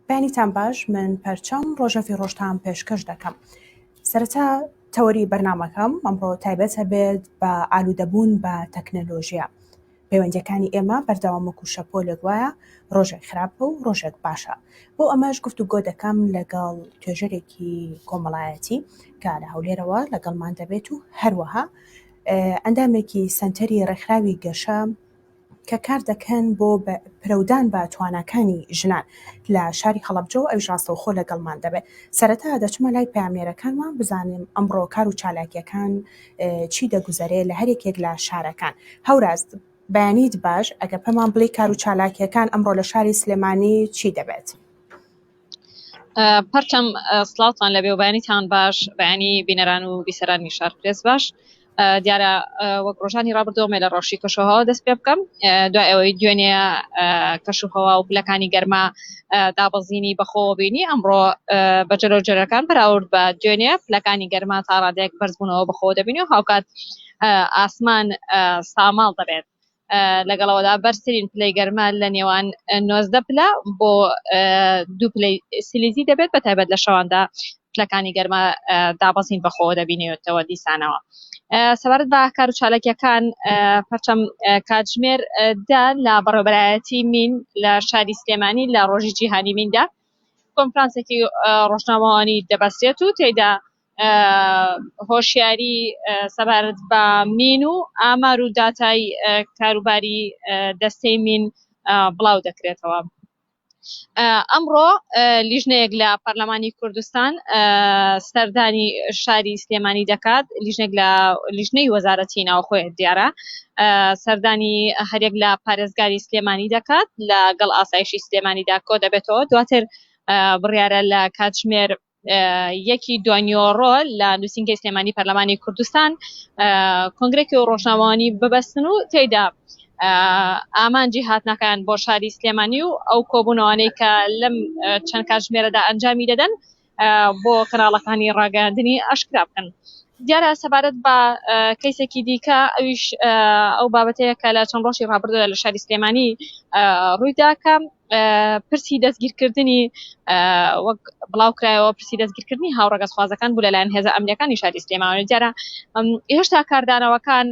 بەیانیتان باش من پەرچەم ڕۆژەڤی ڕۆژتان پێشکەش دەکەم سەرەتا تەوەری بەرنامەکەم ئەمڕۆ تایبەتە بێت بە ئالوودەبوون بە تەکنەلۆژیا پەیوەندیەکانی ئێمە بەردەوام وەکو شەپۆلێک وایە ڕۆژێک خراپە و ڕۆژێک باشە بۆ ئەمەش گفتوگۆ دەکەم لەگەڵ توێژەرێکی کۆمەڵایەتی کە لە هەولێرەوە لەگەڵمان دەبێت و هەروەها ئەندامێکی سەنتەری ڕێکخراوی گەشە کە کار دەکەن بۆ پرەودان بە تواناکانی ژنان لە شاری هەڵەبجە و ئەویش ڕاستەوخۆ لەگەڵمان دەبێت. سەرەتا دەچمە لای پەیامنێرەکانمان بزانم ئەمڕۆ کار و چالاکیەکان چی دەگوزەرێ لە هەرێکێک لە شارەکان. هەوراز بەیانیت باش ئەگەر پێمان بڵێی کار و چالاکیەکان ئەمڕۆ لە شاری سلێمانی چی دەبێت؟ پەرچەم سڵاوتان لەبێ و بەیانیتان باش بەیانی بینەران و بیسەرانی شار پرێس باش دیارە وەک ڕۆژانی ڕابردوومێ لە ڕەوشی کەشوهەوا دەست پێ بکەم دوای ئەوەی دوێنێ کەشوهەوا و پلەکانی گەرما دابەزینی بەخۆوە بینی ئەمڕۆ بە جۆرە جۆرەکان بەراورد بە دوێنێ پلەکانی گەرما تا ڕادەیەک بەرزبوونەوە بەخۆوە دەبینی و هاوکات ئاسمان ساماڵ دەبێت لەگەڵەوەدا بەرزترین پلەی گەرما لە نێوان 19 پلە بۆ دوو پلەی سیلیزی دەبێت بە تایبەت لە شەواندا پلەکانی گەرما دابەزین بەخۆوە دەبینێتەوە دیسانەوە سەبارەت بە کار و چالاکیەکان پەرچەم کاتژمێر دا لە بەڕێوەبەرایەتی مین لە شاری سلێمانی لە ڕۆژی جیهانی میندا کۆنفرانسێکی ڕۆژنامەوانی دەبەسترێت و تێیدا هۆشیاری سەبارەت بە مین و ئامار و داتای کاروباری دەستەی مین بڵاو دەکرێتەوە. ئەمڕۆ لیژنەیەک لە پەرلەمانی کوردستان سەردانی شاری سلێمانی دەکات لیژنێک لە لیژنەی وەزارەتی ناوخۆی دیارە سەردانی هەرێک لە پارێزگاری سلێمانی دەکات لەگەڵ ئاسایشی سلێمانیدا کۆ دەبێتەوە دواتر بڕیارە لە کاتژمێر یەکی دوانیۆڕۆ لە نووسینگەی سلێمانی پەرلەمانی کوردستان کۆنگرێکی و ڕۆژنامەوانی ببەستن و تێیدا ئامانجی هاتنەکان بۆ شاری سلێمانی و ئەو کۆبوونەوانەی کە لەم چەند کاتژمێرەدا ئەنجامی دەدەن بۆ کەناڵەکانی ڕاگەیاندنی ئاشکرا بکەن. دیارە سەبارەت بە کەیسێکی دیکە ئەویش ئەو بابەتەیە کە لە چەند ڕۆژی ڕابردوودا لە شاری سلێمانی ڕوویدا کە پرسی دەستگیرکردنی وەک بڵاوکرایەوە پرسی دەستگیرکردنی هاوڕەگەزخوازەکان بوو لەلایەن هێزە ئەمنیەکانی شاری سلێمانی دیارە هێشتا کاردانەوەکان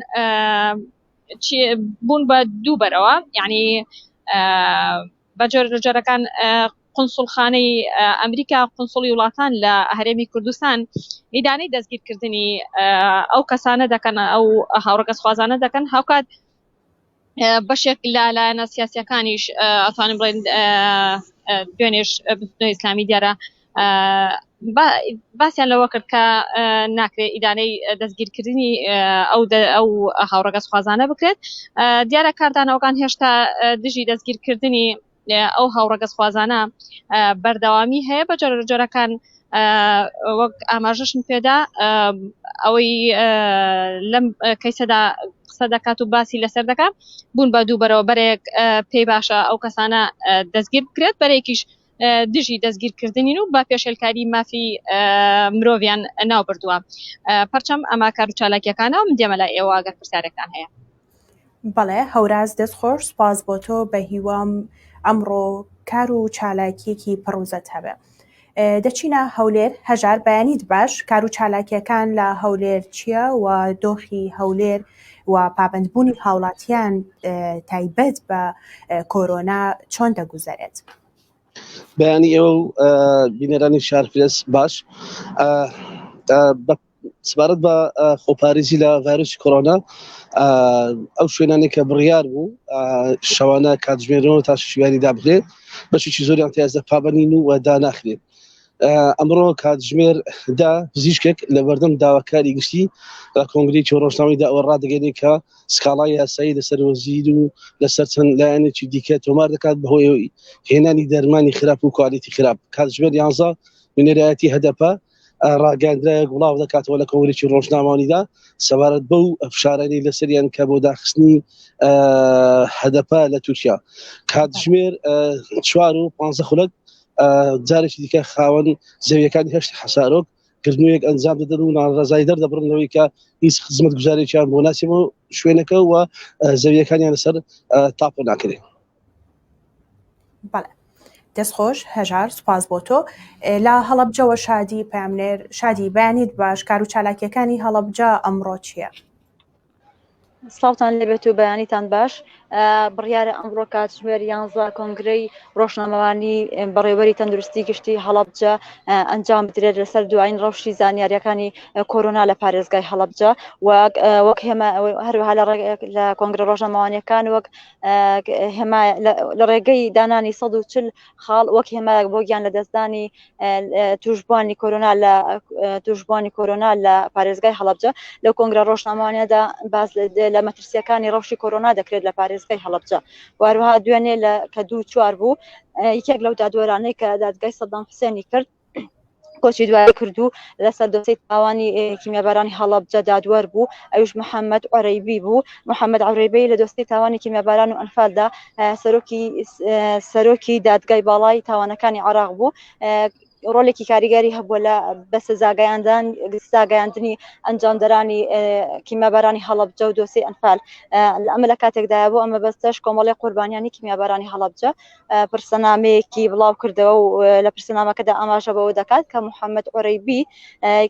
بوون بە دوو بەرەوە یعنی بە جۆر لە جۆرەکان قنسڵخانەی ئەمریکا قنسڵی وڵاتان لە هەرێمی کوردستان ئیدانەی دەستگیرکردنی ئەو کەسانە دەکەن ئەو هاوڕەگەزخوازانە دەکەن هاوکات بەشێک لە لایەنە سیاسیەکانیش ئەتوانم بڵێن دوێنێش بزوتنەوەی ئیسلامی دیارە باسیان لەوە کرد کە ناکرێت ئیدانەی دەستگیرکردنی ئەو ئەو هاوڕەگەزخوازانە بکرێت دیارە کاردانەوەکان هێشتا دژی دەستگیرکردنی ئەو هاوڕەگەزخوازانە بەردەوامی هەیە بە جۆرە جۆرەکان وەک ئاماژەشم پێدا ئەوەی لەم کەیسەدا قسە دەکات و باسی لەسەر دەکات بوون بە دوو بەرەوە بەرێک پێی باشە ئەو کەسانە دەستگیر بکرێت بەرێکیش دژی دەستگیرکردنین و بە پێشێلکاری مافی مرۆڤیان ناو بردووە پەرچەم ئەمە کار و چالاکیەکانە من دێمە لای ئێوە گەر پرسیارێکتان هەیە. بەڵێ هەوراز دەست خۆش سوپاس بۆ تۆ بەهیوام ئەمڕۆ کار و چالاکیەکی پڕوزەت هەبێ دەچینە هەولێر هەژار بەیانیت باش کار و چالاکیەکان لە هەولێر چییە و دۆخی هەولێر و پابندبوونی هاوڵاتیان تایبەت بە کۆرۆنا چۆن دەگوزەرێت؟ بەیانی ئێوە و بینەرانی شار پرێس باش سەبارەت بە خۆپارێزی لە ڤایرۆسی کۆرۆنا ئەو شوێنانێک کە بڕیار بوو شەوانە کاتژمێرەوە تا شویاری دابخرێت بەشێکی زۆریان تیازە پابەنین و داناخرێت ئەمڕۆ کاتژمێر دا پزیشکێک لە بەردەم داواکاری گشتی لە کۆنگرێکی ڕۆژنامەی ئەوە ڕادەگەێنێ کە سکاڵای یاسایی لەسەر وەزیر و لەسەر چەند لایەنێکی دیکە تۆمار دەکات بەهۆی هێنانی دەرمانی خراپ و کوالیتی خراپ کاتژمێر یانزە نوێنەرایەتی هەدەپە ڕاگەاندراوێک بڵاو دەکاتەوە لە کۆنگرێکی ڕۆژنامەوانیدا سەبارەت بەو فشارانەی لەسەریان کە بۆ داخستنی هەدەپە لە تورکیا کاتژمێر چوار و پ خولەک جارێکی دیکە خاوەن زەویەکانی هەشت حەسارۆک کردنەوەیەک ئەنجام دەدەن و ناڕەزای دەردەبڕن لەوەی کە هیچ خزمەت گوزارێکیان بۆ ناچێ بۆ شوێنەکە و زەویەکانیان لەسەر تاپۆ ناکرێت. بەڵێ. دەست خۆش هەژار سوپاس بۆ تۆ. لە هەڵەبجەوە شادی پەیامنێر شادی بەیانیت باش کار و چالاکیەکانی هەڵەبجە ئەمڕۆ چییە؟ سڵاوتان لێبێت و بەیانیتان باش بڕیارە ئەمڕۆ کاتژمێر یانزە کۆنگرەی ڕۆژنامەوانی بەڕێوەری تەندروستی گشتی هەڵەبجە ئەنجام بدرێت لەسەر دوایین ڕەوشی زانیاریەکانی کۆرۆنا لە پارێزگای هەڵەبجە وەک هێما هەروەها لە کۆنگرە ڕۆژنامەوانیەکان وەک هێما لە ڕێگەی دانانی 140 خاڵ وەک هێمایەک بۆ گیان لەدەستدانی توشبووانی کۆرۆنا لە توشبووانی کۆرۆنا لە پارێزگای هەڵەبجە لەو کۆنگرە ڕۆژنامەوانیەدا باس لە مەترسیەکانی ڕەوشی کۆرۆنا دەکرێت لە پارێزگای هەڵەبجە واروها دوێنێ لە کە دوو چوار بوو یەکێک لەو دادوەرانەی کە دادگای سەدام حوسێنی کرد کۆچی دوایی کرد و لەسەر دۆسەی تاوانی کیمیابارانی هەڵەبجە دادوەر بوو ئەوش محەممەد عەرەیبی بوو محەممەد عەرەیبی لە دۆستی تاوانی کیمیاباران و ئەنفالدا سەرۆکی سەرۆکی دادگای باڵای تاوانەکانی عراق بوو ڕۆلێکی کاریگەری هەبووە لە بە سزاگەیاندان سزاگەیاندنی ئەنجامدەرانی کیمیابارانی هەڵەبجە و دۆسی ئەنفال ئەمە لە کاتێکدایە بۆ ئەمە بەستەش کۆمەڵی قوربانیانی کیمیابارانی هەڵەبجە پرسەنامەیەکی بڵاو کردەوە و لە پرسەنامەکەدا ئاماژە بەوە دەکات کە محەممەد عورەیبی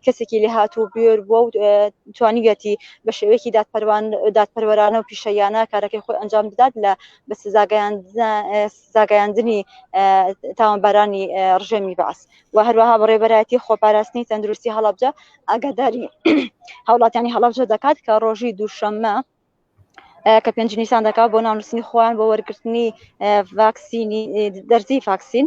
کەسێکی لێهاتوو بوێر بووە و توانیویەتی بە شێوەیەکی دادپەروەرانە و پیشەییانە کارەکەی خۆی ئەنجام بدات لە بە سزاگەیاندنی تاوانبارانی ڕژێمی بەعس و هەروەها بەڕێوەبەرایەتی خۆپاراستنی تەندروستی هەڵەبجە ئاگاداری هاوڵاتیانی هەڵەبجە دەکات کە ڕۆژی دووشەممە کە پێنج نیسان دەکات بۆ ناونووسنی خۆیان بۆ وەرگرتنی ڤاکسینی دەرزی ڤاکسین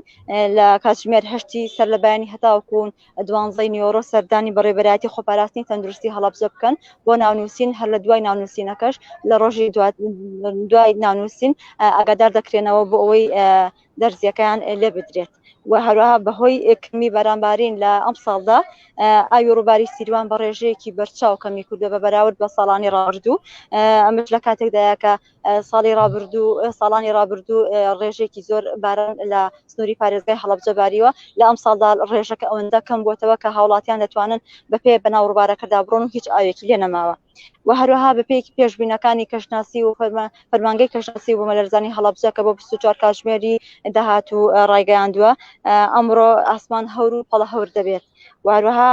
لە کاتژمێر هەشتی سەر لە بەیانی هەتاوەکو دوانزەی نیۆرۆ سەردانی بەڕێوەبەرایەتی خۆپاراستنی تەندروستی هەڵەبجە بکەن بۆ ناونووسین هەر لە دوای ناونووسینەکەش لە ڕۆژی دوای ناونووسین ئاگادار دەکرێنەوە بۆ ئەوەی دەرزیەکەیان لێ بدرێت و هەروەها بەهۆی کەمی بارانبارین لە ئەمساڵدا ئاوی ڕووباری سیروان بە ڕێژەیەکی بەرچاو کەمی کردووە بە بەراورد بە ساڵانی ڕابردوو ئەمەش لە کاتێکدایە کە ساڵی ڕابردوو ساڵانی ڕابردوو ڕێژێکی زۆر باران لە سنووری پارێزگای هەڵەبجە باریوە لە ئەمساڵدا ڕێژەکە ئەوەندە کەم بووەتەوە کە هاوڵاتیان دەتوانن بە پێ بەناو ڕووبارەکەدا بڕۆن و هیچ ئاوێکی لێ نەماوە و هەروەها بەپێی پێشبینەکانی کەشناسی و فەرمانگەی کەشناسی و بوومەلەرزانی هەڵەبجە کە بۆ 24 کاتژمێری داهاتوو ڕایگەیاندووە ئەمڕۆ ئاسمان هەور و پەڵە هەور دەبێت و هەروەها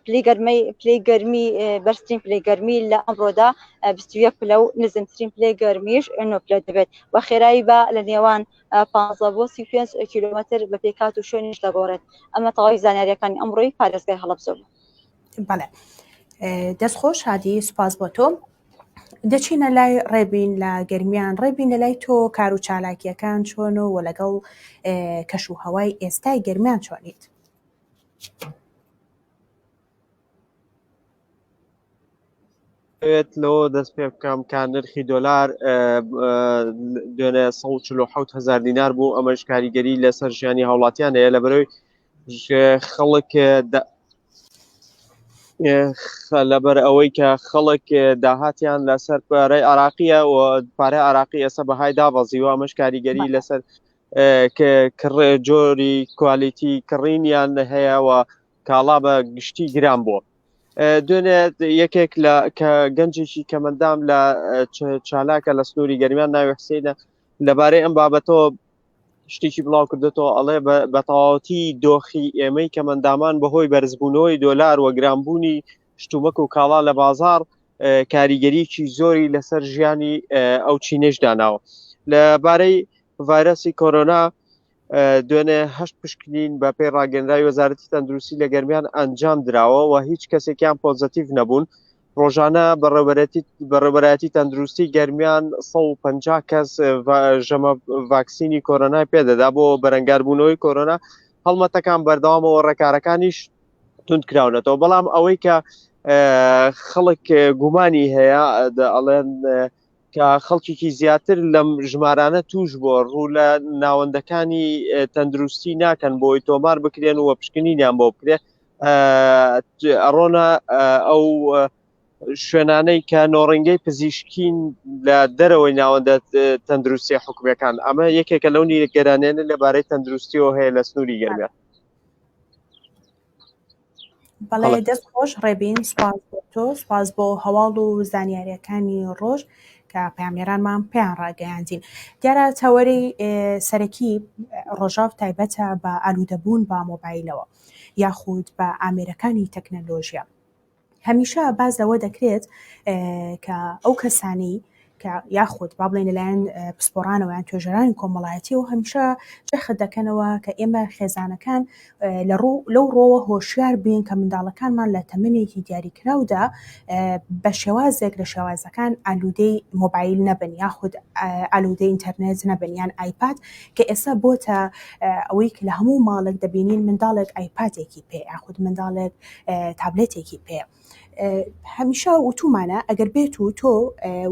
پلی گەرمی پلی گەرمی بەرزترین پلی گەرمی لە ئەمڕۆدا 21 پلە و نزمترین پلی گەرمیش 9 پلە دەبێت و خێرایی با لە نێوان 15 بۆ 35 کیلومتر بە پێکات و شوێنیش دەگۆڕێت ئەمە تەواوی زانیاریەکانی ئەمڕۆی پارێزگای هەڵەبجە بوو. بەڵێ دەست خۆش هادی سوپاس بۆ تۆ دەچینە لای ڕێبین لە گەرمیان ڕێبین لە لای تۆ کار و چالاکیەکان چۆن و لەگەڵ کەش و هەوای ئێستای گەرمیان چۆنیت؟ دەمەوێت لەوە دەست پێ بکەم کە نرخی دۆلار دوێنێ 147 هزار دینار بوو ئەمەش کاریگەری لەسەر ژیانی هاوڵاتیان هەیە لە بەرەوەی خەڵک لەبەر ئەوەی کە خەڵک داهاتیان لەسەر پارەی عراقیە و پارەی عراقی ئێستا بەهای دابەزیوە ئەمەش کاریگەری لەسەر کڕێ جۆری کوالیتی کڕینیان هەیە و کاڵا بە گشتی گران بووە. دوێنێ یەکێک لە کە گەنجێکی کەمەندام لە چالاکە لە سنووری گەرمیان ناوی حسینە لەبارەی ئەم بابەتەوە شتێکی بڵاو کردێتەوە ئەڵێ بە تەواوەتی دۆخی ئێمەی کەمەندامان بەهۆی بەرزبوونەوەی دۆلار و گرانبوونی شتومەک و کاڵا لە بازار کاریگەریی زۆری لەسەر ژیانی ئەو چینەش داناوە لە بارەی ڤایرەسی کۆرۆنا دوێنێ هەشت پشکنین بە پێی ڕاگەنراوی وەزارەتی تەندروستی لە گەرمیان ئەنجام دراوە و هیچ کەسێکیان پۆزەتیڤ نەبوون ڕۆژانە بەڕێوەبەرایەتی تەندروستی گەرمیان 150 کەس ژەمە ڤاکسینی کۆرۆنای پێدەدا بۆ بەرەنگاربوونەوەی کۆرۆنا هەڵمەتەکان بەردەوامەوە ڕێکارەکانیش تند کراونەتەوە بەڵام ئەوەی کە خەڵک گومانی هەیە ئەڵێن کە خەڵکیی زیاتر لەم ژمارانە توش بۆ ڕوو لە ناوەندەکانی تەندروستی ناکەن بۆی تۆمار بکرێن و پشکنینیان بۆ بکرێت ئەڕۆنە ئەو شوێنانەی کە نۆڕنگەی پزیشکین لە دەرەوەی ناوەندە تەندروستی حکومیەکان ئەمە یەکێکە لەو نیگەرانیانە لەبارەی تەندروستیەوە هەیە لە سنووری گەرمیان. بەڵێ دەست خۆش ڕێبین سپاس بۆ تۆ سپاس بۆ هەواڵ و زانیاریەکانی ڕۆژ. کە پەیامنێرانمان پێیان ڕاگەیاندین. دیارە تەوەرەی سەرەکی ڕۆژاڤ تایبەتە بە ئالوودەبوون بە مۆبایلەوە یاخود بە ئامێرەکانی تەکنەلۆژیا. هەمیشە باس لەوە دەکرێت کە ئەو کەسانەی کە یاخود با بڵێین لەلایەن پسپۆڕانەوە یان توێژەرانی کۆمەڵایەتیەوە هەمیشە جەخت دەکەنەوە کە ئێمە خێزانەکان لە ڕوو لەو ڕۆوە هۆشیار بین کە منداڵەکانمان لە تەمەنێکی دیاریکراودا بە شێوازێک لە شێوازەکان ئالوودەی مۆبایل نەبن یاخود ئالوودەی ئینتەرنێت نەبن یان ئایپاد کە ئێستا بۆتە ئەوەی کە لە هەموو ماڵێک دەبینین منداڵێک ئایپادێکی پێ یاخود منداڵێک تابلێتێکی پێ هەمیشە وتومانە ئەگەر بێت و تۆ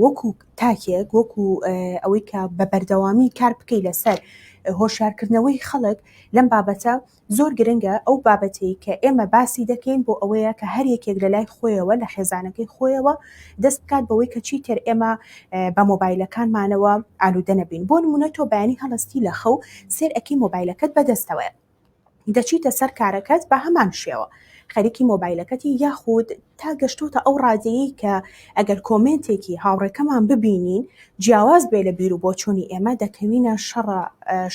وەکو تاکێک وەکو ئەوەی کە بە بەردەوامی کار بکەی لەسەر هۆشیارکردنەوەی خەڵک لەم بابەتە زۆر گرنگە ئەو بابەتەی کە ئێمە باسی دەکەین بۆ ئەوەیە کە هەر یەکێک لە لای خۆیەوە لە خێزانەکەی خۆیەوە دەست بکات بەوەی کە چیتر ئێمە بە مۆبایلەکانمانەوە ئالوودە نەبین بۆ نمونە تۆ بەیانی هەڵستی لە خەو سێر ئەکی مۆبایلەکەت بەدەستەوەیە دەچیتە سەر کارەکەت بە هەمان شێوە خەریکی مۆبایلەکەتی یاخود تا گەشتۆتە ئەو ڕادەیەی کە ئەگەر کۆمێنتێکی هاوڕێکەمان ببینین جیاواز بێ لە بیر و بۆچوونی ئێمە دەکەوینە شەڕە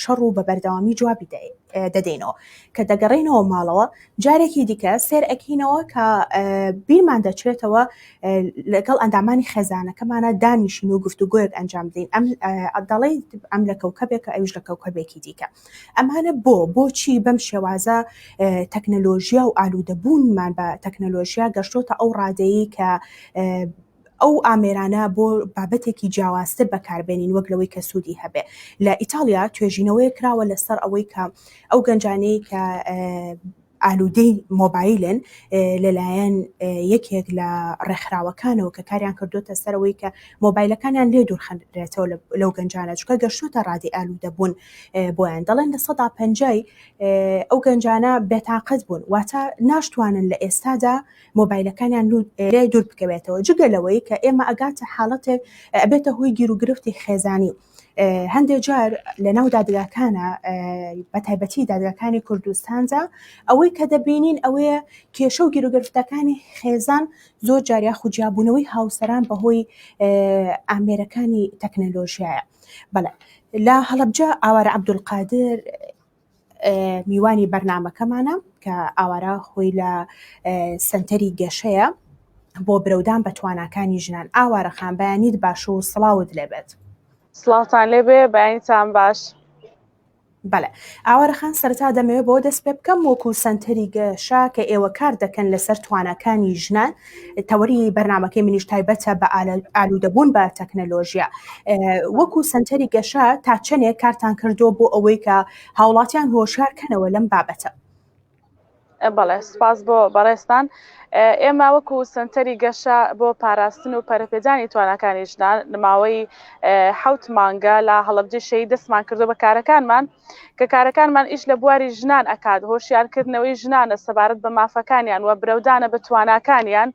شەڕ و بە بەردەوامی جوابی دەدەینەوە کە دەگەڕێینەوە ماڵەوە جارێکی دیکە سێر ئەکینەوە کە بیرمان دەچێتەوە لەگەڵ ئەندامانی خێزانەکەمانە دانیشین و گفتوگۆیەک ئەنجام بدەین ئەم دەڵێ ئەم لە کەوکەبێکە ئەویش لە کەوکەبێکی دیکە ئەمانە بۆ؟ بۆچی بەم شێوازە تەکنەلۆژیا و ئالوودەبوونمان بە تەکنەلۆژیا گەشتۆتە ئەو ڕادەیەی کە ئەو ئامێرانە بۆ بابەتێکی جیاوازتر بەکاربێنین وەک لەوەی کە سوودی هەبێ لە ئیتاڵیا توێژینەوەیەک کراوە لەسەر ئەوەی کە ئەو گەنجانەی کە ئالوودەی مۆبایلن لەلایەن یەکێک لە ڕێکخراوەکانەوە کە کاریان کردوتە سەرەوەی کە مۆبایلەکانیان لێ دوورخەنرێتەوە لەو گەنجانە چکە گەشتوتە ڕادی ئالوودەبوون بۆیان دەڵێن 50% ئەو گەنجانە بێتاقەت بوون واتە ناشتوانن لە ئێستادا مۆبایلەکانیان لێ دوور بکەوێتەوە جگە لەوەی کە ئێمە ئەگاتە حاڵەتێک ئەبێتە هۆی گیروگرفتی خێزانی هەندێک جار لە ناو دادگاکانە بە تایبەتی دادگاکانی کوردستاندا ئەوەی کە دەبینین ئەوەیە کێشە و گیروگرفتەکانی خێزان زۆر جار یاخود جیابوونەوەی هاوسەران بەهۆی ئامێرەکانی تەکنەلۆژیایە بەڵێ لە هەڵەبجە ئاوارە عەبدولقادر میوانی بەرنمەکەمانە کە ئاوارە خۆی لە سنتەری گەشەیە بۆ برەودان بە تواناکانی ژنان ئاوارە خان بەیانیت باش و سڵاوت لێبێت. سڵاوتان لێبێ بەیانیتان باش. بەڵێ ئاوارە خان سەرەتا دەمەوێت بەوە دەست پێ بکەم وەکو سەنتەری گەشە کە ئێوە کار دەکەن لەسەر تواناکانی ژنان تەوەری بەرنمەکەی منیش تایبەتە بە ئالوودەبوون بە تەکنەلۆژیا وەکو سەنتەری گەشە تا چەندێک کارتان کردووە بۆ ئەوەی کە هاوڵاتیان هۆشیار کەنەوە لەم بابەتە؟ بەڵێ سپاس بۆ بەڕێزتان ئێمە وەکو سنتەری گەشە بۆ پاراستن و پەرەپێدانی تواناکانی ژنان ماوەی حوت مانگە لە هەڵەبجەی شەهید دەستمان کردو بە کارەکانمان کە کارەکانمان ئیش لە بواری ژنان ئەکات هۆشیارکردنەوەی ژنانە سەبارەت بە مافەکانیان و برەودانە بە تواناکانیان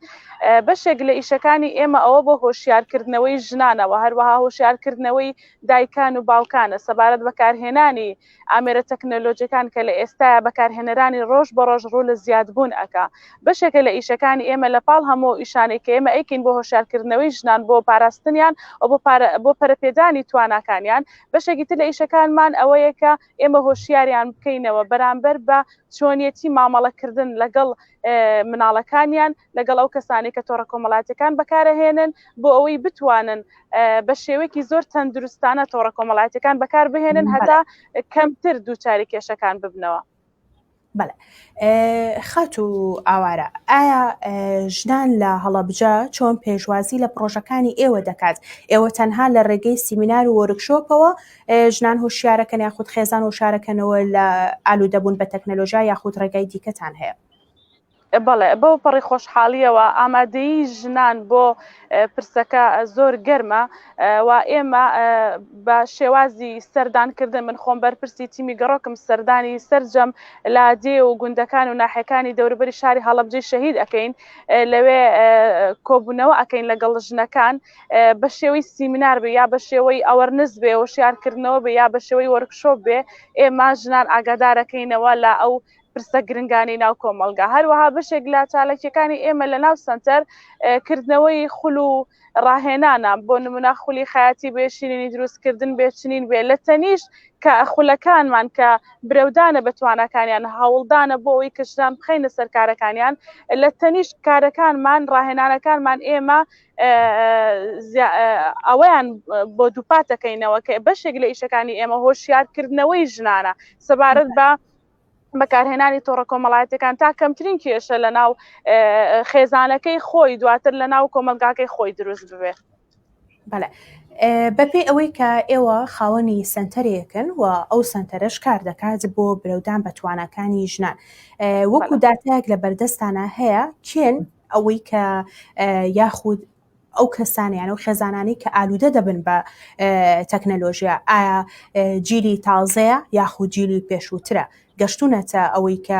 بەشێک لە ئیشەکانی ئێمە ئەوە بۆ هۆشیارکردنەوەی ژنانەوە هەروەها هۆشیارکردنەوەی دایکان و باوکانە سەبارەت بەکارهێنانی ئامێرە تەکنەلۆجیەکان کە لە ئێستایا بەکارهێنەرانی ڕۆژ بە ڕۆژ ڕوو لە زیادبوون ئەکا بەشێکە لە ئیشەکانی ئێمە لە پاڵ هەموو ئەو ئیشانەی کە ئێمە ئەیکەین بۆ هۆشیارکردنەوەی ژنان بۆ پاراستنیان و بۆ پارە بۆ پەرەپێدانی تواناکانیان بەشێکی تر لە ئیشەکانمان ئەوەیە کە ئێمە هۆشیاریان بکەینەوە بەرامبەر بە چۆنیەتی مامەڵەکردن لەگەڵ مناڵەکانیان لەگەڵ ئەو کەسانەی کە تۆڕە کۆمەڵاتیەکان بەکارەهێنن بۆ ئەوەی بتوانن بە شێوەیەکی زۆر تەندروستانە تۆڕە کۆمەڵاتیەکان بەکار بهێنن هەتا کەمتر دووچاری کێشەکان ببنەوە. بەڵێ خاتوو ئاوارە ئایا ژنان لە هەڵەبجە چۆن پێشوازی لە پرۆژەکانی ئێوە دەکات ئێوە تەنها لە ڕێگەی سیمینار و وۆرکشۆپەوە ژنان هۆشیارەکەن یاخود خێزان هۆشارەکەنەوە لە ئالوودەبوون بە تەکنەلۆژیا یاخود ڕێگای دیکەتان هەیە؟ بەڵێ بەو پەڕی خۆشحاڵیەوە ئامادەیی ژنان بۆ پرسەکە زۆر گەرمە و ئێمە بە شێوازی سەردانکردن من خۆم بەرپرسی تیمی گەڕۆکم سەردانی سەرجەم لادێ و گوندەکان و ناحیەکانی دەوروبەری شاری هەڵەبجەی شەهید ئەکەین لەوێ کۆبوونەوە ئەکەین لەگەڵ ژنەکان بە شێوەی سیمینار بێ یا بە شێوەی awareness بێ هۆشیارکردنەوە بێ یا بە شێوەی وۆرکشۆپ بێ ئێمە ژنان ئاگادارەکەینەوە لە ئەو پرسە گرنگانی ناو کۆمەڵگا. هەروەها بەشێک لە چالاکیەکانی ئێمە لە ناو سەنتەر کردنەوەی خول و ڕاهێنانە، بۆ نمونە خولی خەیاتی بێ، شیرینی دروستکردن بێ، چنین بێ، لە تەنیشت کە خولەکانمان کە برەودانە بە تواناکانیان، هەوڵدانە بۆ ئەوەی کە ژنان بخەینە سەر کارەکانیان، لە تەنیشت کارەکانمان ڕاهێنانەکانمان ئێمە ئەوەیان بۆ دووپات دەکەینەوە کە بەشێک لە ئیشەکانی ئێمە هۆشیارکردنەوەی ژنانە سەبارەت بە بەکارهێنانی تۆڕە کۆمەڵایەتەکان تا کەمترین کێشە لە ناو خێزانەکەی خۆی دواتر لە ناو کۆمەلگاکەی خۆی دروست ببێ. بەڵێ بەپێی ئەوەی کە ئێوە خاوەنی سنتەرێکن و ئەو سنتەرەش کار دەکات بۆ برەودان بە تواناکانی ژنان وەکو داتایەک لە بەردەستانە هەیە کێن ئەوەی کە یاخود ئەو کەسانیان و خێزانانی کە ئالوودە دەبن بە تەکنەلۆژیا ئایا جیلی تازەیە یاخود جیلی پێشووترە گەشتونەتە ئەوەی کە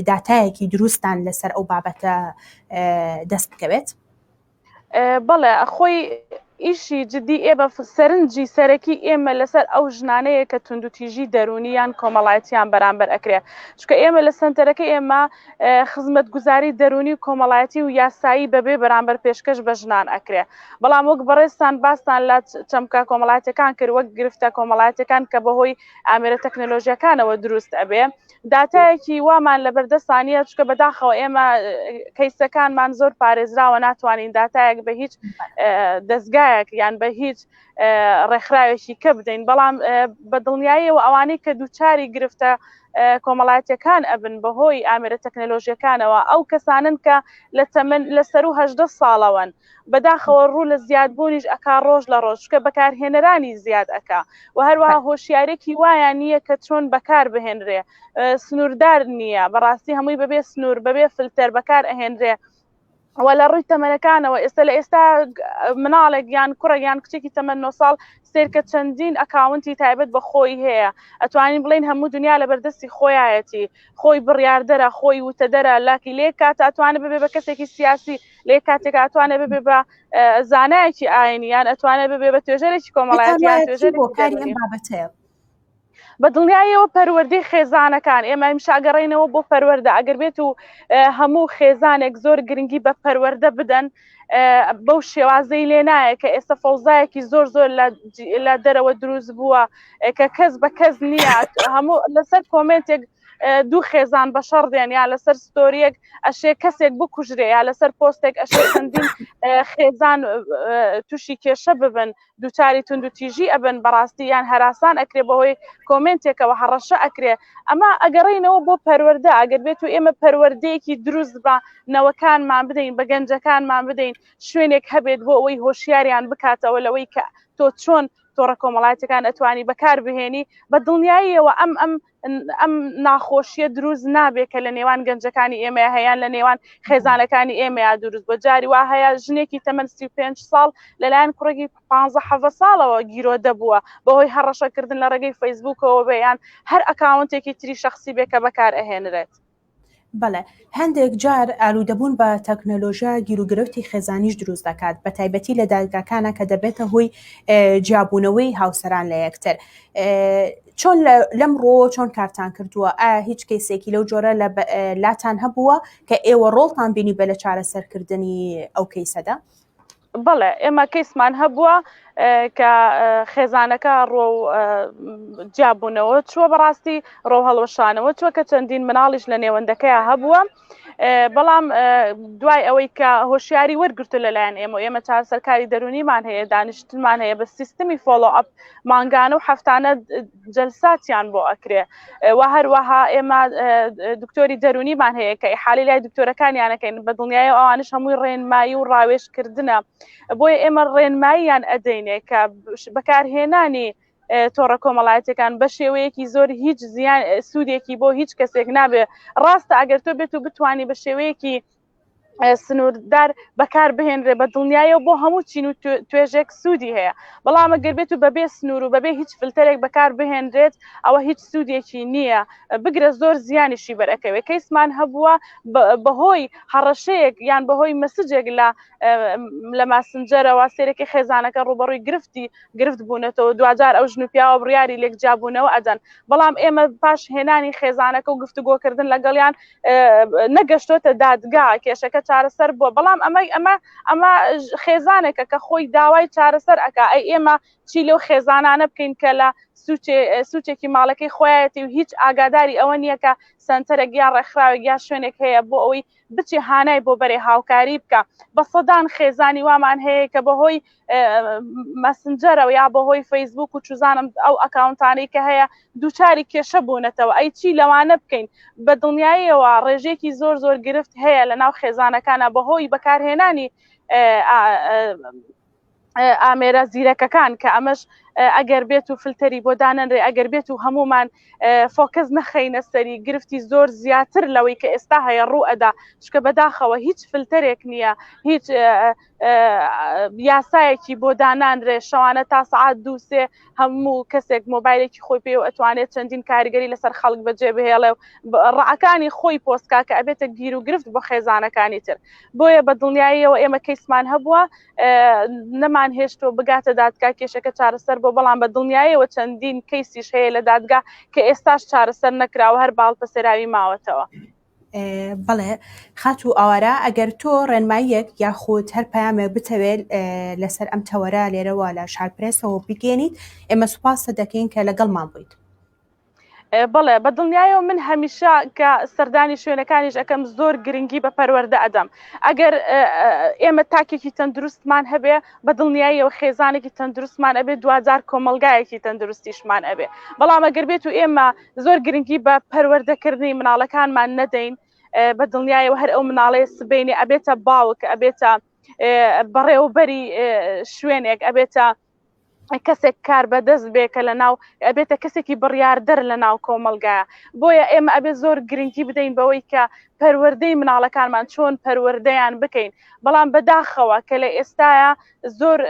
داتایەکی دروستان لەسەر ئەو بابەتە دەست بکەوێت؟ بەڵێ خۆی ئیشی جدی ئێمە سەرنجی سەرەکی ئێمە لەسەر ئەو ژنانەیە کە توندوتیژی دەروونی یان کۆمەڵایەتیان بەرامبەر ئەکرێ چونکە ئێمە لە سەنتەرەکە ئێمە خزمەتگوزاری دەروونی و کۆمەڵایەتی و یاسایی بەبێ بەرامبەر پێشکەش بە ژنان ئەکرێ بەڵام وەک بەڕێزتان باستان لە چەمکە کۆمەڵایەتەکان کرد وەک گرفتە کۆمەڵایەتەکان کە بەهۆی ئامێرە تەکنەلۆژیەکانەوە دروست ئەبێ داتایەکی وامان لەبەردەستا نییە چونکە بەداخەوە ئێمە کەیسەکانمان زۆر پارێزراوە ناتوانین داتایەک بە هیچ دەستگایەک یان بە هیچ ڕێکخراوێکی کە بدەین بەڵام بە دڵنیاییەوە ئەوانەی کە دووچاری گرفتە کۆمەڵایەتەکان ئەبن بەهۆی ئامێرە تەکنەلۆژیەکانەوە ئەو کەسانن کە لە تەمەن لە سەرو هەژدە ساڵەوەن بەداخەوە ڕوو لە زیادبوونیش ئەکا ڕۆژ لە ڕۆژ چونکە بەکارهێنەرانی زیاد ئەکا و هەروەها هۆشیارێکی وایان نییە کە چۆن بەکار بهێنرێ سنووردار نییە بەڕاستی هەمووی بەبێ سنوور بەبێ فلتەر بەکار ئەهێنرێ و لە ڕووی تەمەنەکانەوە ئێستا لە ئێستا مناڵێک یان کوڕێک یان کچێکی تەمەن 9 ساڵ سێرکە چەندین ئەکاونتی تایبەت بە خۆی هەیە ئەتوانین بڵین هەموو دنیا لە بەردەستی خۆیایەتی خۆی بڕیاردەرە خۆی وتەدەرە لاکی لێ کات ئەتوانێت ببێ بە کەسێکی سیاسی لێ کاتێک ئەتوانێت ببێ بە زانایەکی ئاینی یان ئەتوانێت ببێ بە توێژەرێکی کۆمەڵایەتی یان توێژەرێکی کاری ئەم بابەتەیە. بە دڵنیاییەوە پەروەردەی خێزانەکان ئێمە ئیمشاگەڕێینەوە بۆ پەروەردە ئەگەر بێت و هەموو خێزانێک زۆر گرنگی بە پەروەردە بدەن بەو شێوازەی لێ نایە کە ئێستا فەوزایەکی زۆر زۆر لە دەرەوە دروست بووە کە کەس بە کەس نییە هەموو لەسەر کۆمنتێک دوو خێزان بە شەڕ دێن یا لەسەر ستۆریەک ئەشێ کەسێک بکوژرێ یا لەسەر پۆستێک ئەشێ چەندین خێزان تووشی کێشە ببن دووچاری توندوتیژی ئەبن بەڕاستی یان هەراسان ئەکرێ بەهۆی کۆمێنتێکەوە هەڕەشە ئەکرێ ئەمە ئەگەڕینەوە بۆ پەروەردە ئەگەر بێت و ئێمە پەروەردەیەکی دروست بە نەوەکانمان بدەین بە گەنجەکانمان بدەین شوێنێک هەبێت بۆ ئەوەی هۆشیاریان بکاتەوە لەوەی کە تۆ چۆن تۆڕە کۆمەڵایەتەکان ئەتوانی بەکار بهێنی بە دڵنیاییەوە ئەم ئەم ئەم ناخۆشیە دروست نابێت کە لە نێوان گەنجەکانی ئێمە هەیان لە نێوان خێزانەکانی ئێمەیا دروست بۆ جاری وا هەیە ژنێکی تەمەن 35 ساڵ لەلایەن کوڕێکی 15 حەڤە ساڵەوە گیرۆدە بووە بەهۆی هەڕەشەکردن لە ڕێگەی فەیسبوکەوە بێ یان هەر ئەکاونتێکی تری شخصی بێ کە بەکار ئەهێنرێت. بەڵێ، هەندێک جار ئالوودەبوون بە تەکنەلۆژیا گیروگرفتی خێزانیش دروست دەکات، بەتایبەتی لە دادگاکانە کە دەبێتە هۆی جیابوونەوەی هاوسەران لە یەکتر. چۆن لەم ڕۆوە چۆن کارتان کردووە؟ ئایا هیچ کەیسێکی لەو جۆرە لە لاتان هەبووە کە ئێوە ڕۆڵتان بینی بە لە چارەسەرکردنی ئەو کەیسەدا؟ بەڵێ ئێمە کەیسمان هەبووە کە خێزانەکە ڕۆ جیابوونەوە چووە بەڕاستی ڕۆ هەڵوەشانەوە چووە کە چەندین مناڵیش لە نێوەندەکەی هەبووە بەڵام دوای ئەوەی کە هۆشیاری وەرگرتو لەلایەن ئێمە ئێمە چارەسەرکاری دەرونیمان هەیە دانیشتنمان هەیە بە سیستمی follow up مانگانە و هەفتانە جەلساتیان بۆ ئەکرێ و هەروەها ئێمە دکتۆری دەرونیمان هەیە کە حالی لای دکتۆرەکانیانەکەین بە دڵنیایی ئەوانش هەمووی ڕێنمایی و ڕاوێژکردنە بۆیە ئێمە ڕێنماییان ئەدەینێ کە بەکارهێنانی تۆڕە کۆمەڵایەتەکان بە شێوەیەکی زۆر هیچ زیان سوودێکی بۆ هیچ کەسێک نابێ ڕاستە ئەگەر تۆ بێت و بتانی بە شێوەیەکی سنووردار بەکار بهێنرێ بە دڵنیایەوە بۆ هەموو چین و توێژێک سوودی هەیە بەڵام ئەگەر بێت و بەبێ سنوور و بەبێ هیچ فلتەرێک بەکار بهێنرێت ئەوە هیچ سوودێکی نییە بگرە زۆر زیانیشی بەرەکەوێت کەیسمان هەبووە بەهۆی هەڕەشەیەک یان بەهۆی message ێک لە لە ماسنجەرەوە سێرەکی خێزانەکە ڕوبەڕووی گرفتی گرفت بوونەتەوە دواجار ئەو ژن و پیاوە بڕیاری لێکجیابوونەوە ئەدەن بەڵام ئێمە پاش هێنانی خێزانەکە و گفتوگۆکردن لەگەڵیان نەگەشتۆتە دادگا کێشەکە چارەسەر بووە بەڵام ئەمە ئەمە ئەمە خێزانێکە کە خۆی داوای چارەسەر ئەک ئەی ئێمە چی لەو خێزانانە بکەین کە لە سوچێکی ماڵەکەی خۆیەتی و هیچ ئاگاداری ئەوە نییە کە سنتەرێک یا ڕێکخراوێک یا شوێنێک هەیە بۆ ئەوەی بچێ هانای بۆ بەرێ هاوکاری بکە بە سەدان خێزانی وامان هەیە کە بەهۆی مەسنجەرەوە یا بەهۆی فەیسبوک و چزانم ئەو ئەکاونتانەی کە هەیە دووچاری کێشە بوونەتەوە ئەی چی لەوانە بکەین بە دڵنیاییەوە ڕێژەیەکی زۆر زۆر گرفت هەیە لە ناو خێزانەکانە بەهۆی بەکارهێنانی ئامێرە زیرەکەکان کە ئەمەش ئەگەر بێت و فلتەری بۆ دانەنرێ ئەگەر بێت و هەمومان focus نەخەینە سەری گرفتی زۆر زیاتر لەوەی کە ئێستا هەیە ڕوو ئەدا چکە بەداخەوە هیچ فلتەرێک نییە هیچ یاسایەکی بۆ دانانرێ شەوانە تا سعات دووسێ هەموو کەسێک مۆبایلێکی خۆی پێ و ئەتوانێت چەندین کاریگەری لەسەر خەڵک بەجێ بهێڵێ و ڕعەکانی خۆی پۆستکا کە ئەبێتە گیر و گرفت بۆ خێزانەکانی تر بۆیە بە دڵنیاییەوە ئێمە کەیسمان هەبووە نەمان هێشتۆ بگاتە دادگا کێشەکە چارەسەر بۆ بەڵام بە دڵنیایەوە چەندین کەیسیش هەیە لە دادگا کە ئێستاش چارەسەر نەکراوە هەر باڵپەسێراوی ماوەتەوە. بەڵێ خاتوو ئاوارە ئەگەر تۆ ڕێنماییەک یاخود هەر پەیامێک بتەوێت لەسەر ئەم تەوەرە لێرەوە لە شارپرێسەوە بگەێنیت ئێمە سوپاست دەکەین کە لەگەڵمان بوویت. بەڵێ بە دڵنیایەوە من هەمیشە کە سەردانی شوێنەکانیش ئەەکەم زۆر گرنگی بە پەروەردە ئەدەم ئەگەر ئێمە تاکێکی تەندروستمان هەبێ بە دڵنیاییەوە خێزانێکی تەندروستمان ئەبێ دوجار کۆمەلگایەکی تەندروستیشمان ئەبێ بەڵام ئەگەر بێت و ئێمە زۆر گرنگی بە پەروەردەکردنی مناڵەکانمان نەدەین بە دڵنیایەوە هەر ئەو مناڵەیە سبینێ ئەبێتە باوک ئەبێتە بەڕێوەبەری شوێنێک ئەبێتە کەسێک کار بەدەست بێ کە لە ناو ئەبێتە کەسێکی بڕیاردەر لە ناو کۆمەلگایە بۆیە ئێمە ئەبێ زۆر گرنگی بدەین بەوەی کە پەروەردەی مناڵەکانمان چۆن پەروەردەیان بکەین بەڵام بەداخەوە کە لە ئێستاە زۆر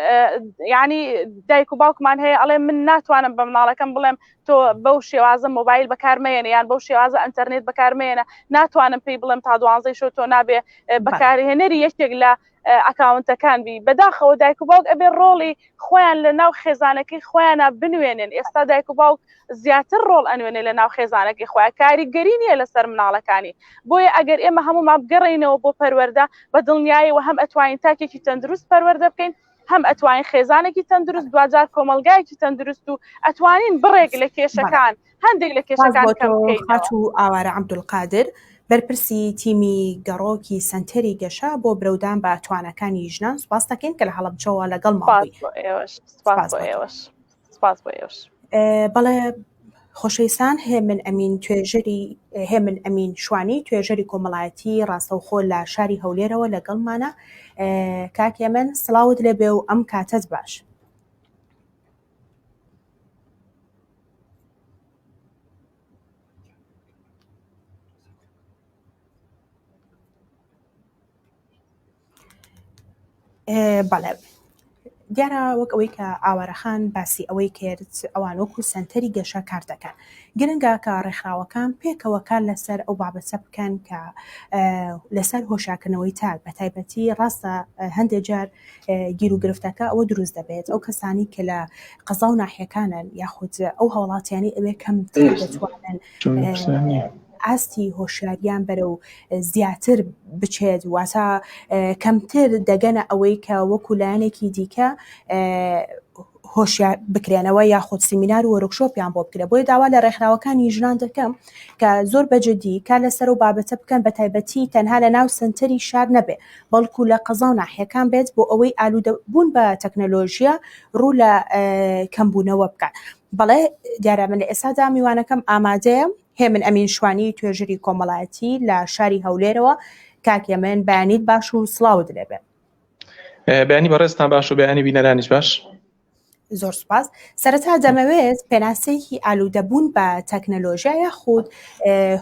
ینی دایک و باوکمان هەیە ئەڵێ من ناتوانم بە مناڵەکەم بڵێم تۆ بەو شێوازە مۆبایل بەکارمەیەنە یان بەو شێوازە ئەتەرنێت بەکارمێنە ناتوانم پێی بڵێم تا دوانزەی شۆ تۆ نابێ بەکارهێنەری یەکێک لە ئەکاونتەکان بی بەداخەوە دایک و باوک ئەبێ ڕۆڵی خۆیان لە ناو خێزانەکەی خۆیانە بنوێنن ئێستا دایک و باوک زیاتر ڕۆڵ ئەنوێنێ لە ناو خێزانەکەی خۆیان کاریگەری نییە لەسەر مناڵەکانی بۆیە ئەگەر ئێمە هەمومان بگەڕێینەوە بۆ پەروەردە بە دڵنیایەوە هەم ئەتوانین تاکێکی تەندروست پەروەردە بکەین هەم ئەتوانین خێزانێکی تەندروست دواجار کۆمەلگایەکی تەندروست و ئەتوانین بڕێک لە کێشەکان هەندێک لە کێشەکان کەم بکەینەوە. خاتوو ئاوارە عەبدولقادر، بەرپرسی تیمی گەڕۆکی سەنتەری گەشە بۆ برەودان بە تواناکانی ژنان، سوپاست دەکەین کە لە هەڵەبجەوە لەگەڵمان سوپاس بووی. بۆ ئێوەش سوپاس سوپاس بۆ بۆ تۆ. ئێوەش سوپاس بۆ ئێوەش. بەڵێ خۆشەویستان هێمن ئەمین توێژەری هێمن ئەمین شوانی توێژەری کۆمەڵایەتی ڕاستەوخۆ لە شاری هەولێرەوە لەگەڵمانە کاک هێمن سڵاوت لێبێ و ئەم کاتەت باش. بەڵێ دیارە وەک ئەوەی کە ئاوارەخان باسی ئەوەی کرد ئەوان وەکو سەنتەری گەشە کار دەکەن گرنگە کە ڕێکخراوەکان پێکەوە کار لەسەر ئەو بابەتە بکەن کە لەسەر هۆشاکردنەوەی تاک بە تایبەتی ڕاستە هەندێک جار گیر و گرفتەکە ئەوە دروست دەبێت ئەو کەسانی کە لە قەزا و ناحیەکانن یاخود ئەو هاوڵاتیانی ئەوێ کەمتر دەتوانن ئاستی هۆشیاریان بەرەو زیاتر بچێت واتە کەمتر دەگەنە ئەوەی کە وەکو لایەنێکی دیکە هۆشیار بکرێنەوە یاخود سیمینار و وەرکشۆپیان بۆ بکرێت بۆیە داوا لە ڕێکخراوەکانی ژنان دەکەم کە زۆر بەجددی کار لەسەر و بابەتە بکەن بە تایبەتی تەنها لە ناو سنتەری شار نەبێ بەڵکو لە قەزا و ناحیەکان بێت بۆ ئەوەی ئالوودە بوون بە تەکنەلۆژیا ڕوو لە کەمبوونەوە بکات بەڵێ دیارە من لە ئێستادا میوانەکەم ئامادەیە هێمن ئەمین شوانی توێژەری کۆمەڵایەتی لە شاری هەولێرەوە کاک هێمن بەیانیت باش و سڵاوت لێبێ بەیانی بەڕێزتان باش و بەیانی بینەرانیش باش زۆر سپاس سەرەتا دەمەوێت پێناسەیەکی ئالوودەبوون بە تەکنەلۆژیا یاخود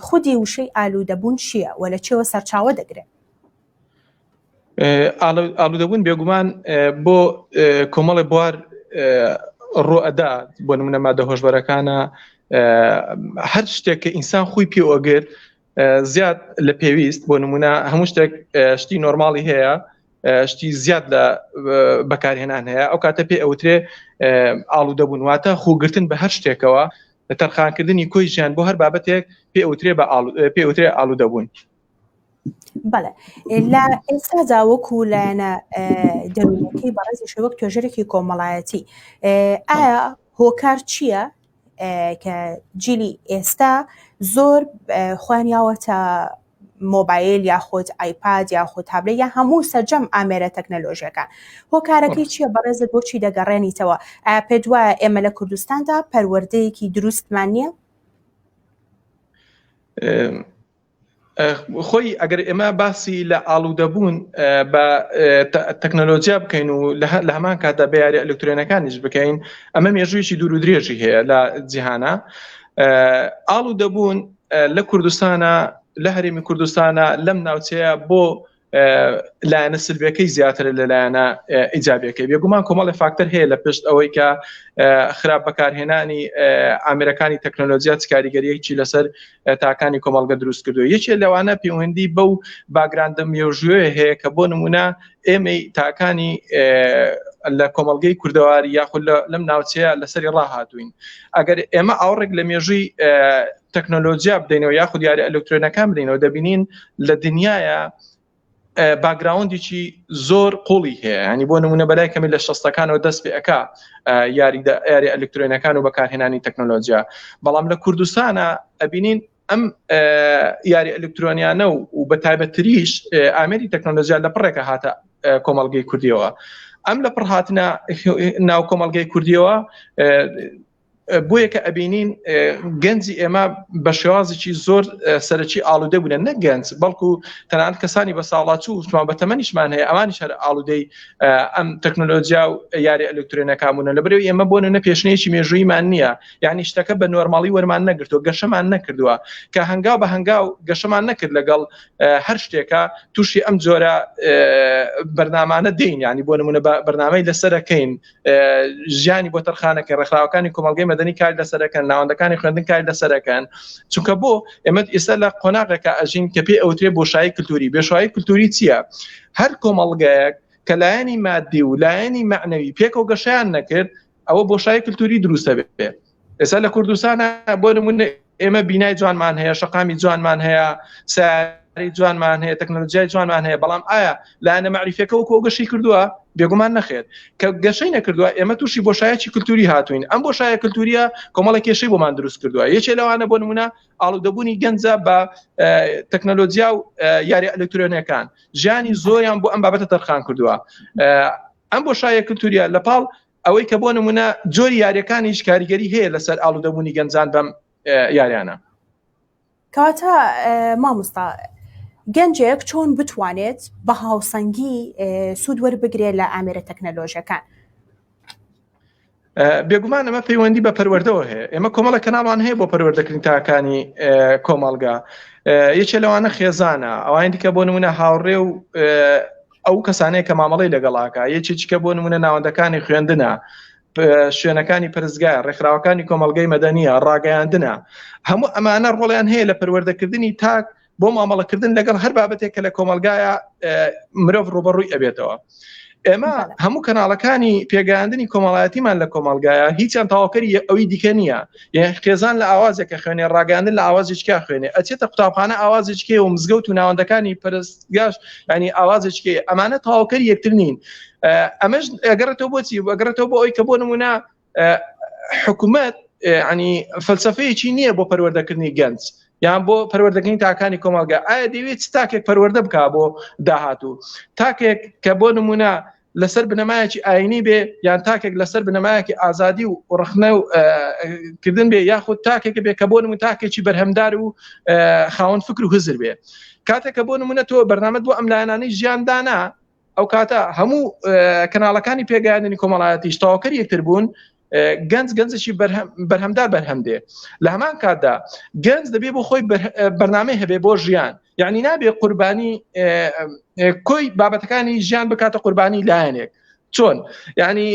خودی وشەی ئالوودەبوون چییە و لە چێوە سەرچاوە دەگرێت؟ ئالوودەبوون بێگومان بۆ کۆمەڵی بوار ڕۆئەدا بۆ نمونە مادە هۆشبەرەکانە هەر شتێک کە ئینسان خۆی پێوەگرت زیاد لە پێویست بۆ نمونە هەموو شتێک شتی نۆرماڵی هەیە شتی زیاد لە بەکارهێنان هەیە ئەو کاتە پێ ئەوترێ ئالوودەبوون واتە خوگرتن بە هەر شتێکەوە تەرخانکردنی کۆی ژیان بۆ هەر بابەتێک پێ ئەوترێ بە پێ ئەوترێ ئالوودەبوون. بەڵێ لە ئێستادا وەکو لایەنە دەروونەکەی بەڕێزیش وەک توێژەرێکی کۆمەڵایەتی ئایا هۆکار چییە کە جیلی ئێستا زۆر خۆیان یاوەتە مۆبایل یاخود ئایپاد یاخود تابلێت یا هەموو سەرجەم ئامێرە تەکنەلۆژیەکان هۆکارەکەی چییە بەڕێزت بۆچی دەگەڕێنیتەوە ئایا پێت وایە ئێمە لە کوردستاندا پەروەردەیەکی دروستمان نییە؟ خۆی ئەگەر ئێمە باسی لە ئاڵوودەبوون بە تەکنەلۆجیا بکەین و لە هەمان کاتدا بە یاری ئەلکترۆنەکانیش بکەین ئەمە مێژوویی دوور و درێژی هەیە لە جیهانە ئاڵوودەبوون لە کوردستانە لە هەرێمی کوردستانە لەم ناوچەیە بۆ لایەنە سلبیەکەی زیاترە لە لایەنە ئیجابیەکەی بێگومان کۆمەڵی فاکتەر هەیە لە پشت ئەوەی کە خراپ بەکارهێنانی ئامرەکانی تەکنەلۆجیا چ کاریگەریەکی لەسەر تاکانی کۆمەڵگە دروست کردو یەکێ لەوانە پەیوەندی بەو باگراندە مێژوویە هەیە کە بۆ نمونە ئێمەی تاکانی لە کۆمەڵگەی کوردەواری یاخود لەم ناوچەیە لەسەری ڕاهاتوین ئەگەر ئێمە ئاوڕێک لە مێژووی تەکنۆلۆژیا بدەینەوە یاخود یاری ئەلکترۆنەکان بدەینەوە دەبینین لە دنیاە باگراوندێکی زۆر قوڵی هەیە ینی بۆ نمونە بەلای کەمی لە شەستەکانەوە دەست پێ ئەک یاریدا یاری ئەلکترۆنەکان و بەکارهێنانی تەکنۆلۆژیا بەڵام لە کوردستانە ئەبینین ئەم یاری ئەلکترۆنیانە و و بە تایبەتتریش ئامێری تەکنۆلۆژیا لە پڕێکە هاتە کۆمەڵگەی کوردیەوە ئەم لە پڕ هاتنە ناو کۆمەڵگەی کوردیەوە بۆیە کە ئەبینین گەنجی ئێمە بە شێوازێکی زۆر سەرەکی ئاڵوودە بوونە نەک گەنج بەڵکو تەنانەت کەسانی بە ساڵاچوو وتمان بە تەمەنیشمان هەیە ئەوانیش هەر ئاڵوودەی ئەم تەکنۆلۆژیا و یاری ئەلکترۆنەکان بوونە لەبەرئەوەی ئێمە بۆ نمونە پێشینەیەکی مێژوویمان نییە یعنی شتەکە بە نۆرماڵی وەرمان نەگرتووە گەشەمان نەکردووە کە هەنگاو بە هەنگاو گەشەمان نەکرد لەگەڵ هەر شتێکە تووشی ئەم جۆرە بەرنامانە دێین ینی بۆ نمونە بەرنامەی لەسەرەکەین ژیانی بۆ تەرخانەکە ڕێکخراوەکانی کۆمەڵگەی مەدەنی کار لەسەرەکەن ناوەندەکانی خوێندن کار لەسەرەکەن چونکە بۆ ئێمە ئێستا لە قۆناغێکە ئەژین کە پێ ئەوترێ بۆشایی کللتوری بێشایی کللتوری چییە؟ هەر کۆمەڵگایەک کە لایەنی مادی و لایەنی معنەوی پێکەوە گەشیان نەکرد ئەوە بۆشایی کللتوری دروستە بێ ئێستا لە کوردستانە بۆ نمونە ئێمە بینای جوانمان هەیە شەقامی جوانمان هەیە ساری جوانمان هەیە تەکنەلۆژیای جوانمان هەیە بەڵام ئایا لایەنە مەعریفیەکە وەکو ئەو گەشەی کردووە بێگومان نەخێر کە گەشەی نەکردووە ئێمە تووشی بۆشایەکی کللتوری هاتوین ئەم بۆشایە کللتوریە کۆمەڵە کێشەی بۆمان دروست کردووە یەکێ لەوانە بۆ نمونە ئاڵودەبوونی گەنجە بە تەکنەلۆجیا و یاری ئەلکترۆنیەکان ژیانی زۆریان بۆ ئەم بابەتە تەرخان کردووە ئەم بۆشایە کللتوریە لە پاڵ ئەوەی کە بۆ نمونە جۆری یاریەکانیش کاریگەری هەیە لەسەر ئاڵودەبوونی گەنجان بەم یاریانە. کەواتە مامۆستا گەنجێک چۆن بتوانێت بە هاوسەنگی سوود وەربگرێت لە ئامێرە تەکنەلۆژیەکان؟ بێگومان ئەمە پەیوەندی بە پەروەردەوە هەیە ئێمە کۆمەڵە کەناڵمان هەیە بۆ پەروەردەکردنی تاکانی کۆمەڵگا یەکێ لەوانە خێزانە ئەوانی دیکە بۆ نمونە هاوڕێ و ئەو کەسانەیە کە مامەڵەی لەگەڵاکە یەکێکیکە بۆ نمونە ناوەندەکانی خوێندنە شوێنەکانی پرسگای ڕێکخراوەکانی کۆمەڵگەی مەدەنیە ڕاگەیاندنە هەموو ئەمانە ڕۆڵیان هەیە لە پەروەردەکردنی تاک بۆ مامەڵەکردن لەگەڵ هەر بابەتێک کە لە کۆمەلگایە مرۆڤ ڕوبەڕووی ئەبێتەوە ئێمە هەموو کەناڵەکانی پێگەیاندنی کۆمەڵایەتیمان لە کۆمەلگایە هیچیان تەواوکەری ئەوی دیکە نییە یان خێزان لە ئاوازێکە خوێنێ ڕاگەاندن لە ئاوازێکیا خوێنێ ئەچێتە قوتابخانە ئاوازێکێ و مزگەوت و ناوەندەکانی پەرستگاش ینی ئاوازێکێ ئەمانە تەواوکەری یەکتر نین ئەمەش ئەگەڕێتەوە بۆچی ئەگەڕێتەوە بۆ ئەوی کە بۆ نمونە حکومت ینی فەلسفەیەکی نییە بۆ پەروەردەکردنی گەنج یان بۆ پەروەردەکردنی تاکانی کۆمەڵگە ئایا دەیەوێت چ تاکێک پەروەردە بک بۆ داهاتوو تاکێک کە بۆ نمونە لەسەر بنەمایەکی ئاینی بێ یان تاکێک لەسەر بنەمایەکی ئازادی و ڕخنە و کردن بێ یاخود تاکێک بێ کە بۆ نمون تاکێکی بەرهەمدار و خاوەن فکر و هزر بێ کاتێک کە بۆ نمونە تۆ بەرنامەت بۆ ئەم لایەنانەی ژیان دانا ئەو کاتە هەموو کەناڵەکانی پێگەیاندنی کۆمەڵایەتیش تەواوکەر یەکتر بوون گەنج گەنجێکی بەرهەمدار بەرهەم دێ لە هەمان کاتدا گەنج دەبێ بۆ خۆی بەرنامەی هەبێ بۆ ژیان. یعنی نابێ قوربانی کۆی بابەتەکانی ژیان بکاتە قوربانی لایەنێک چۆن یعنی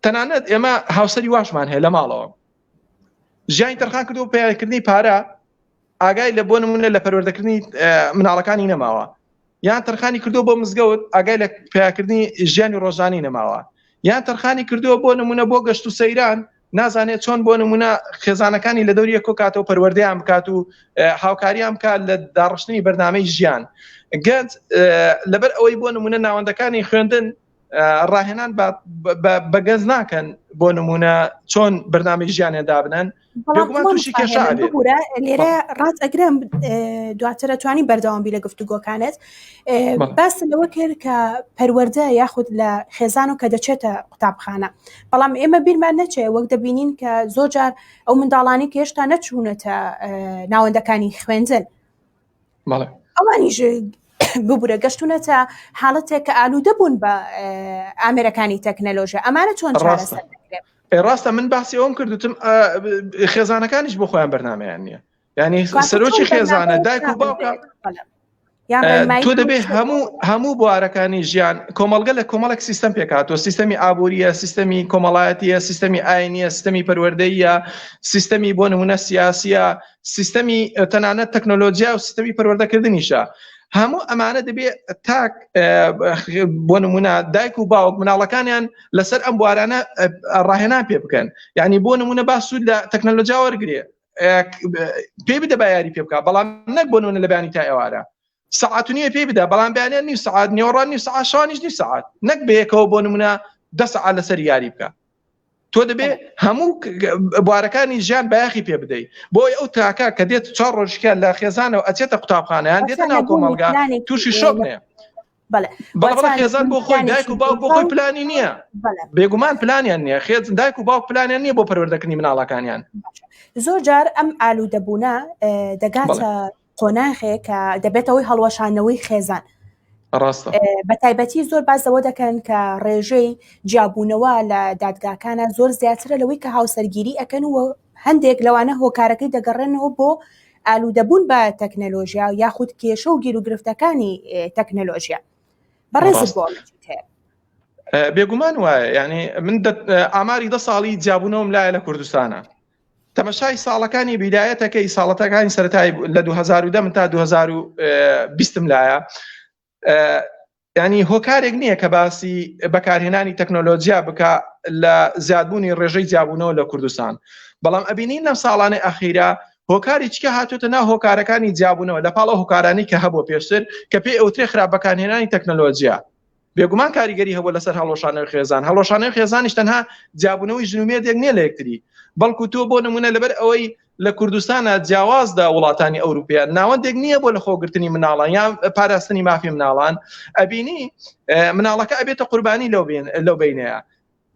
تەنانەت ئێمە هاوسەری واشمان هەیە لە ماڵەوە ژیانی تەرخان کردو پیاکردنی پارە ئاگای لە بۆ نمونە لە پەروەردەکردنی مناڵەکانی نەماوە یان تەرخانی کردو بۆ مزگەوت ئاگای لە پیاکردنی ژیانی ڕۆژانی نەماوە یان تەرخانی کردووە بۆ نمونە بۆ گەشت و سەیران نازانێت چۆن بۆ نمونە خێزانەکانی لە دەوری یەکۆ کاتەوە پەروەردەیان بکات و هاوکاریان بکات لە داڕشتنی بەرنامەی ژیان گەنج لەبەر ئەوەی بۆ نمونە ناوەندەکانی خوێندن ڕاهێنان بە گەنج ناکەن بۆ نمونە چۆن بەرنامەی ژیانیان دابنەن تووشی کێشە لێرە ڕاست ئەگرم دواتر توانی بەردەوام بی لە گفتوگۆکانت باس لەوە کرد کە پەروەردە یاخود لە خێزان و کە دەچێتە قوتابخانە بەڵام ئێمە بیرمان نەچێ وەک دەبینین کە زۆر جار ئەو منداڵانی کە هێشتا نەچوونەتە ناوەندەکانی خوێندن ئەوانیش ببورە گەشتونەتە حاڵەتێک کە ئالوودە بوون بە ئامێرەکانی تەکنەلۆژیا ئەمانە چۆن چارەسەر دەکرێن ڕاستە من باسی ئەوم کردوتم خێزانەکانیش بۆ خۆیان بەرنمەیان نییە ینی سەرۆکی خێزانە دایک و باوکە تۆ دەبێ هەموو هەموو بوارەکانی ژیان کۆمەلگە لە کۆمەڵێک سیستەم پێکاتەوە سیستەمی ئابووریە سیستەمی کۆمەڵایەتیە سیستەمی ئاینیە سیستەمی پەروەردەیە سیستەمی بۆ نمونە سیاسیە سیستەمی تەنانەت تەکنۆلۆژیا و سیستەمی پەروەردەکردنیشە هەموو ئەمانە دەبێ تاک بۆ نمونە دایک و باوک مناڵەکانیان لەسەر ئەم بوارانە ڕاهێنان پێ بکەن یعنی بۆ نمونە با سوود لە تەکنەلۆژیا وەرگێ پێی بدە با یاری پێ بکە بەڵام نەک بۆ نمونە لە بەیانی تا ئێوارە سەعات نییە پێی بدە بەڵام بەیانیان نیو سەعات نێوەڕان نیو سەعات شەوانیش نیو سەعات نەک بەیەکەوە بۆ نمونە دە سەعات لەسەر یاری بکە تۆ دەبێ هەموو بوارەکانی ژیان بایەخی پێ بدەیت بۆی ئەو تاکە کە دێت چوار ڕۆژکە لە خێزانەوە ئەچێتە قوتابخانەیان دێتە ناو کۆمەڵگا تووشی شۆک نێ بەڵێ خێزان بۆ خۆی دایک و باوک بۆ خۆی پلانی نییە بێگومان پلانیان نییە خێز دایک و باوک پلانیان نییە بۆ پەروەردەکردنی مناڵەکانیان زۆر جار ئەم ئالوودەبوونە دەگاتە قۆناغێک کە دەبێتەوەی هەڵوەشانەوەی خێزان ڕاستە بە تایبەتی زۆر باس لەوە دەکەن کە ڕێژەی جیابوونەوە لە دادگاکانە زۆر زیاترە لەوەی کە هاوسەرگیری ئەکەن و هەندێک لەوانە هۆکارەکەی دەگەڕێنەوە بۆ ئالوودەبوون بە تەکنەلۆژیا یاخود کێشە و گیروگرفتەکانی تەکنەلۆژیا بەڕێزت بۆ هەیە بێگومان وایە یعنی من ئاماری دە ساڵی جیابوونەوەم لایە لە کوردستانە تەمەشای ساڵەکانی بیدایەتەکەی ساڵەتەکانی سەرەتای لە 2010 من تا 2020 لایە ینی هۆکارێک نییە کە باسی بەکارهێنانی تەکنۆلۆژیا بکە لە زیادبوونی ڕێژەی جیابوونەوە لە کوردستان بەڵام ئەبینین لەم ساڵانەی ئەخیرا هۆکاری چکە هاتوتە ناو هۆکارەکانی جیابوونەوە لە پاڵ هۆکارانی کە هەبوو پێشتر کە پێ ئەوترێ خراپ بەکارهێنانی تەکنەلۆژیا بێگومان کاریگەری هەبوو لەسەر هەڵوەشانەوەی خێزان هەڵوەشانەوەی خێزانیش تەنها جیابوونەوەی ژن و مێردێک نییە لە یەکتری بەڵکو تۆ بۆ نمونە لەبەر ئەوەی لە کوردستانە جیاوازدا وڵاتانی ئەوروپیا ناوەندێک نییە بۆ لە خۆگرتنی مناڵان یان پاراستنی مافی مناڵان ئەبینی مناڵەکە ئەبێتە قوربانی لەو بین لەو بینەیە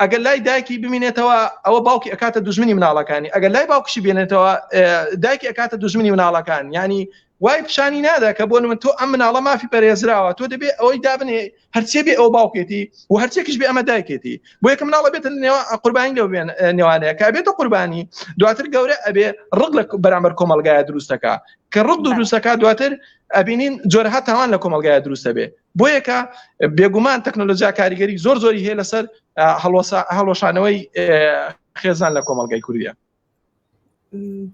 ئەگەر لای دایکی بمینێتەوە ئەوە باوکی ئەکاتە دوژمنی مناڵەکانی ئەگەر لای باوکشی بێنێتەوە دایکی ئەکاتە دوژمنی مناڵەکان ینی وای پیشانی نادا کە بۆ من تۆ ئەم مناڵە مافی پەرێزراوە تۆ دەبێ ئەوەی دابنێ هەرچێ بێ ئەو باوکێتی و هەرچێکیش بێ ئەمە دایکێتی بۆ یەکە مناڵە بێتە نێوان قوربانی لەو بێن نێوانەیە کە بێتە قوربانی دواتر گەورە ئەبێ ڕق لە بەرامبەر کۆمەلگایە دروستەکە کە ڕق دروستەکە دواتر ئەبینین جۆرەها تاوان لە کۆمەلگایە دروستە بێ بۆیەکە بێگومان تەکنۆلۆژیا کاریگەری زۆر زۆری هەیە لەسەر هەڵوەشانەوەی خێزان لە کۆمەلگای کوردیە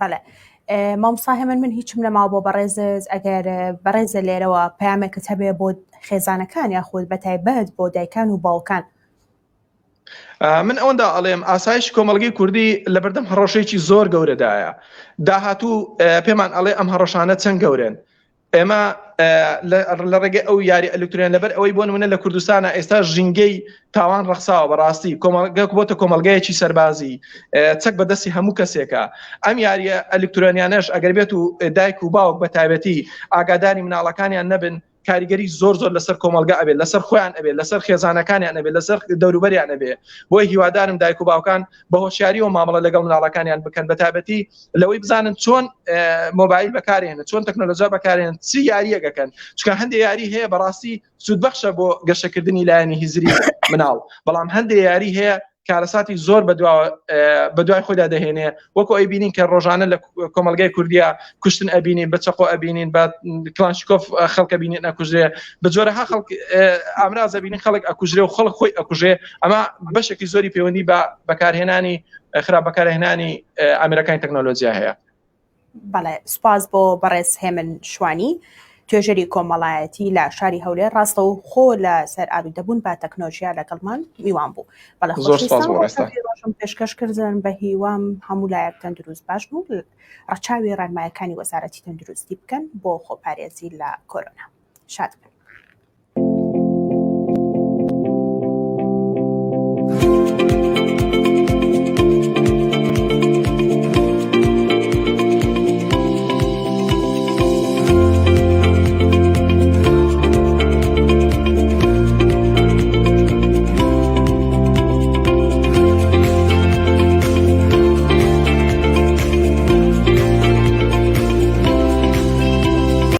بەڵێ مامۆستا هێمن من هیچم نەماوە بۆ بەڕێزت ئەگەر بەڕێزە لێرەوە پامێکت هەبێ بۆ خێزانەکان یاخود بە تایبەت بۆ دایکان و باوکان من ئەوەندا ئەڵێم ئاسایش کۆمەڵگەی کوردی لە بەردەم هەڕەشەیەکی زۆر گەورەدایە داهاتوو پێمان ئەڵێ ئەم هەڕەشانە چەند گەورن ئێمە لە ڕێگەی ئەو یاری ئەلکترۆن لەبەر ئەوەی بۆ نمونە لە کوردستانە ئێستا ژینگەی تاوان ڕەخساوە بەڕاستی کۆمەڵگە بۆتە کۆمەلگایەکی سەربازی چەک بەدەستی هەموو کەسێکە ئەم یاریە ئەلکترۆنیانەش ئەگەر بێت و دایک و باوک بە تایبەتی ئاگاداری مناڵەکانیان نەبن کاریگەری زۆر زۆر لەسەر کۆمەلگا ئەبێت لەسەر خۆیان ئەبێت لەسەر خێزانەکانیان ئەبێت لەسەر دەوروبەریان ئەبێ بۆی هیوادارم دایک و باوکان بە هۆشیاریەوە مامەڵە لەگەڵ مناڵەکانیان بکەن بە تایبەتی لەوەی بزانن چۆن مۆبایل بەکارێنن چۆن تەکنۆلۆژیا بەکارێن چی یاریەکەکەن چکە هەندێک یاری هەیە بەڕاستی سوودبەخشە بۆ گەشەکردنی لایەنی هزری مناڵ بەڵام هەندێک یاری هەیە. کارەساتی زۆر بە دوای خۆیدا دەهێنێ وەکو ئەی بینین کە ڕۆژانە لە کۆمەلگای کوردیا کوشتن ئەبینین بە چەقۆ ئەبینین بە کلانشکۆف خەڵکە بینین ئەکوژرێ بە جۆرەها خەڵک ئامراز ئەبینین خەڵک ئەکوژرێ و خەڵک خۆی ئەکوژێ ئەمە بەشێکی زۆری پەیوەندی بە بەکارهێنانی خراپ بەکارهێنانی ئامێرەکانی تەکنۆلۆژیا هەیە. بەڵێ سوپاس بۆ بەڕێز هێمن شوانی توێژەری کۆمەڵایەتی لە شاری هەولێر ڕاستە و خۆ لە سەر ئالوودەبوون بە تەکنۆژیا لەگەڵمان میوان بوو بەڵێ ڕۆژم پێشکەش کردن بە هیوام هەموو لایەک تەندروست باش بوو ڕەچاوی ڕێنمایەکانی وەزارەتی تەندروستی بکەن بۆ خۆپارێزی لە کۆرۆنا شاد بن.